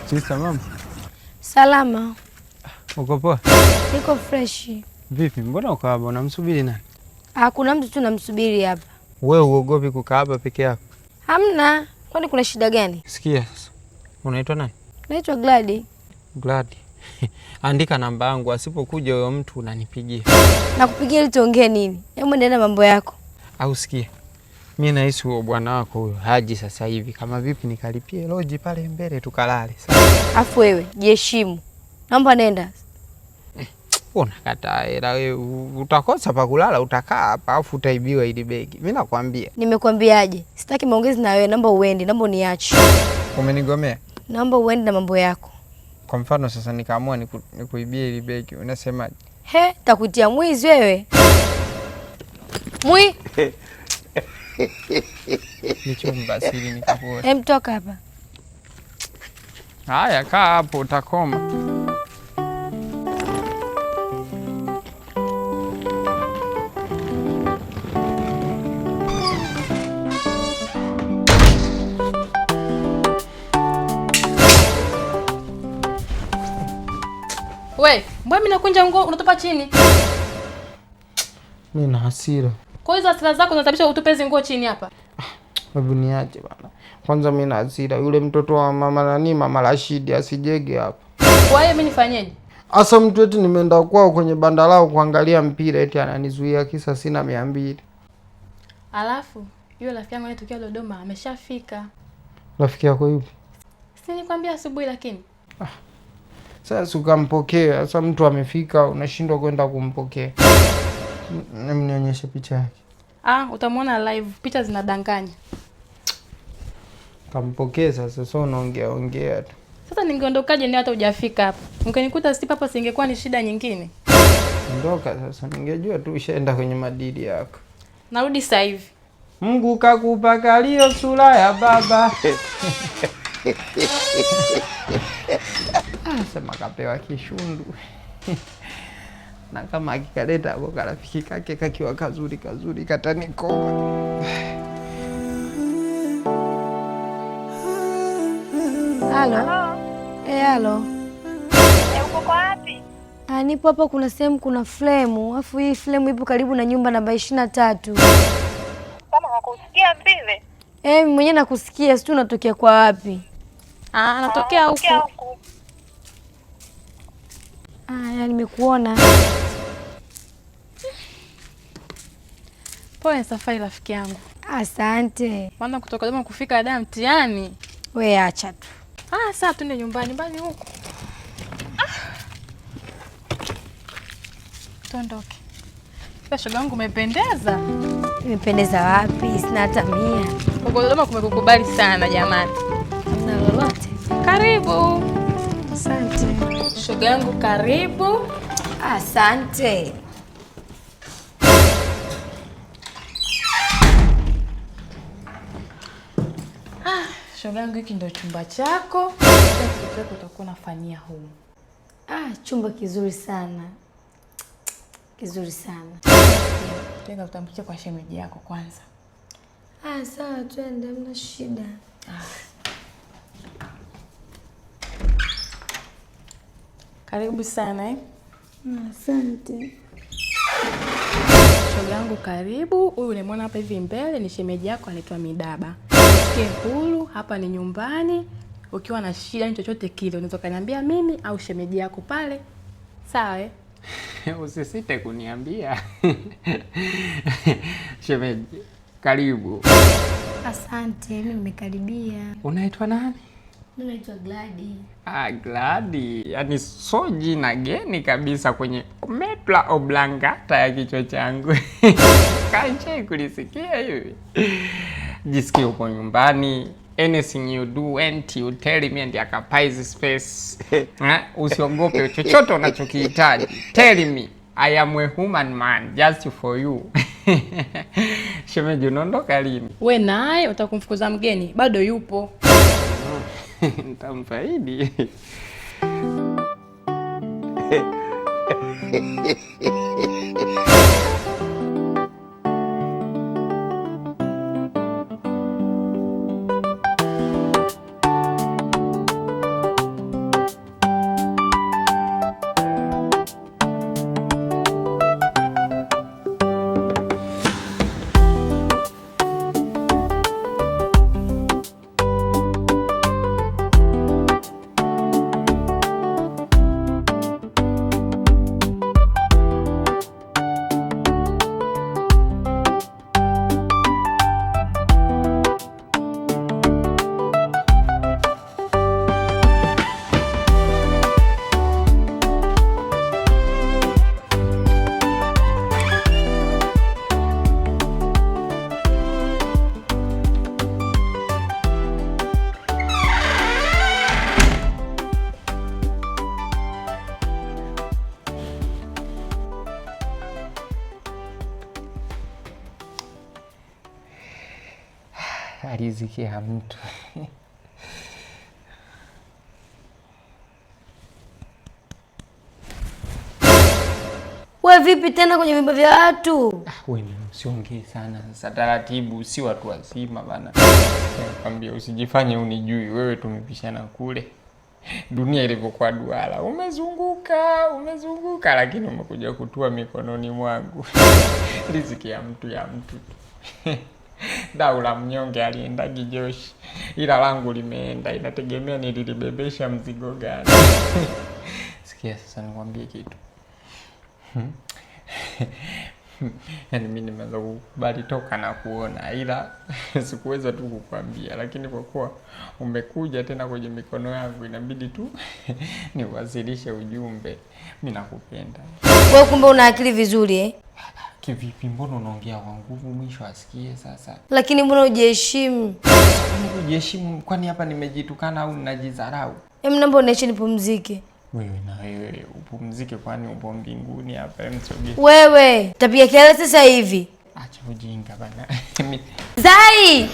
Sista, mama. Salama. Uko poa? Niko fresh. Vipi, mbona uko hapa? Unamsubiri nani? Ah, kuna mtu tu namsubiri hapa. Wewe uogopi kukaa hapa peke yako? Hamna. Kwani kuna shida gani? Sikia sasa. Unaitwa nani? Naitwa Gladi. Gladi. Andika namba yangu, asipokuja huyo mtu unanipigia. Nakupigia ili tuongee nini? Hebu endelea na mambo yako. Au sikia. Mimi nahisi huo bwana wako huyo haji sasa hivi. Kama vipi nikalipie loji pale mbele tukalale. Sawa. Afu wewe jiheshimu. Naomba nenda. Unakataa hela wewe, utakosa pa kulala, utakaa hapa afu utaibiwa ili begi. Mimi nakwambia. Nimekwambiaje? Sitaki maongezi na wewe, naomba uende, naomba uniache. Umenigomea? Naomba uende na mambo yako. Kwa mfano sasa nikaamua nikuibie ili begi, unasemaje? He, takutia mwizi wewe. Mwi. Ni chumba siri nikakuona. Hem, toka hapa. Haya, kaa hapo utakoma. We, mbona mimi nakunja nguo unatupa chini? Mimi na hasira. Kwa hizo hasira zako zinasababisha utupe hizi nguo chini hapa. Hebu niache bana. Kwanza mimi na hasira, yule mtoto wa mama nani, mama Rashidi asijege hapa. Kwa hiyo mimi nifanyeje? Asa mtu eti nimeenda kwao kwenye banda lao kuangalia mpira eti ananizuia kisa sina 200. Alafu yule rafiki yangu anayetokea Dodoma ameshafika. Rafiki yako yupi? Si nikwambia asubuhi lakini. Sasa ukampokea. Sasa mtu amefika unashindwa kwenda kumpokea. Nionyeshe picha yake. Ah, utamwona live, picha zinadanganya. Kampokee sasa, sio unaongea ongea tu. Sasa ningeondokaje ni hata hujafika hapa? Ungenikuta sipo hapa singekuwa ni shida nyingine. Ondoka sasa, ningejua tu ushaenda kwenye madili yako. Narudi sasa hivi. Mungu kakupa kalio sura ya baba. Ah, sema kapewa kishundu. Na kama akikaleta hapo karafiki kake kakiwa kazuri kazuri katanikoma. Halo. Halo. Uko kwa wapi? Ah, nipo hapa, kuna sehemu kuna flemu, alafu hii flemu ipo karibu na nyumba namba 23. Kama nakusikia vile. Mimi mwenyewe nakusikia, sijui unatokea kwa wapi. Ah, anatokea huku. Ah, ya nimekuona. Pole safari rafiki yangu. Asante. Maana kutoka Dodoma kufika Dar mtihani. We acha tu. Ah, sasa twende nyumbani, mbali huku. Tuondoke. Sasa shoga yangu umependeza. Nimependeza wapi? Sina hata 100. Huko Dodoma kumekukubali sana jamani. Hamna lolote. Karibu. Asante. Shoga yangu karibu. Asante. Ah, shoga yangu hiki ndio chumba chako. Kitu chako utakuwa unafanyia humu. Ah, chumba kizuri sana. Kizuri sana. Tena utampikia kwa shemeji yako kwanza. Ah, sawa twende, hamna shida. Ah. Karibu sana. Asante. Shoga yangu karibu. Huyu unamwona hapa hivi mbele ni shemeji yako anaitwa Midaba. Jisikie huru, hapa ni nyumbani. Ukiwa na shida ni chochote kile unaweza kuniambia mimi au shemeji yako pale. Sawa? Usisite kuniambia. Shemeji, karibu. Asante, mimi nimekaribia. Unaitwa nani? Mimi naitwa Gladi. Ah, Gladi. Yaani so jina geni kabisa kwenye metla oblongata ya kichwa changu. Kache kulisikia hivi. Jisikie uko nyumbani. Anything you do and you tell me and occupy space. Usiogope chochote unachokihitaji. Tell me. I am a human man just for you. Shemeji, unaondoka lini? We naye utakumfukuza mgeni, bado yupo. Nitamfaidi. Riziki ya mtu. We vipi tena kwenye vyumba vya watu? Ah, wewe usiongee sana sasa, taratibu, si watu wazima bana. Nakwambia usijifanye unijui wewe, tumepishana kule. Dunia ilivyokuwa duara, umezunguka umezunguka, lakini umekuja kutua mikononi mwangu. Riziki ya mtu ya mtu tu. Dau la mnyonge aliendagi joshi, ila langu limeenda, inategemea nililibebesha mzigo gani. Sikia sasa, nikwambie kitu. Yaani mimi nimeanza kukubali toka na kuona, ila sikuweza tu kukwambia, lakini kwa kuwa umekuja tena kwenye mikono yangu, inabidi tu niwasilishe ujumbe. Mimi nakupenda. Wewe kumbe una akili vizuri eh? Kivipi? Mbona unaongea kwa nguvu mwisho asikie sasa? Lakini mbona hujiheshimu? Kwani kujiheshimu? Kwani hapa nimejitukana au ninajidharau? Em, naomba uniache nipumzike. Wewe na wewe upumzike, kwani upo mbinguni hapa? Msogee. Wewe tapiga kelele sasa hivi. Acha ujinga bana. Zai!